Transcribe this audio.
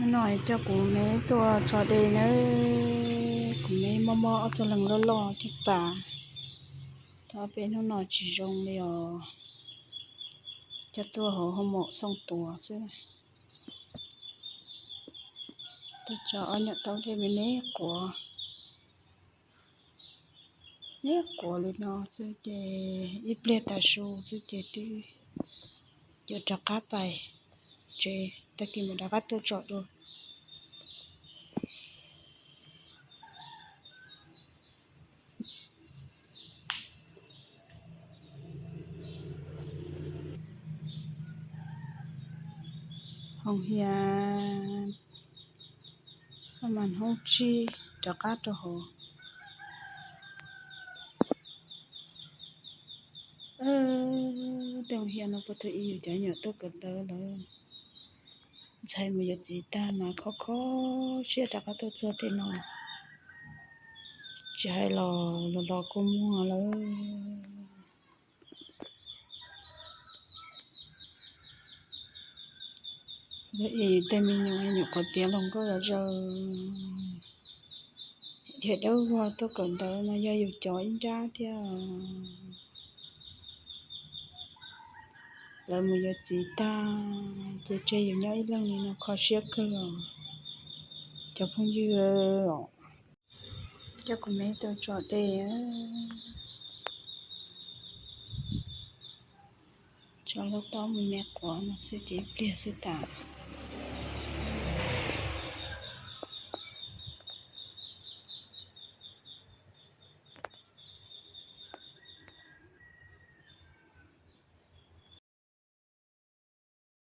Hnub no coj kuv me tuaj tso de nawb. Kuv me mob mob ob txoj leeg loj loj caj pas, tau ob peb hnub no tsis zoo li os. Coj tuaj hauv hoo maum xooj tuas xwb. Tuaj tso ob nyuam taub dej me me quav, me quav li no xwb ces ib pliag tas su xwb ces twb yuav rov qab pais tsev, tag kis mam rov qab tuaj tso dua. Hoo hias, mas hnub tsib rov qab rau hauv. Tej hoo hias no puag thaum ub yus cov nyuam tuaj kawm ntawv lawm, ntxhais mus yuav txiv tag mas kho kho siab rov qab tuaj txog tej no, tsis hais los los los kua muag lawm. Lawv es tej me nyuam nyuam qhuav tiav los nkauj zom zaws, dhia dawb vog tuaj kawm ntawv no yog yus cov ib nrab thiab. Lawv mus yuav txiv tag ces tseg yus nyob ib leeg li no kho siab kawg os cov phooj ywg. Coj kuv me tuaj tso de, tso lub taub me me quav no xwb ces ib pliag xwb tas.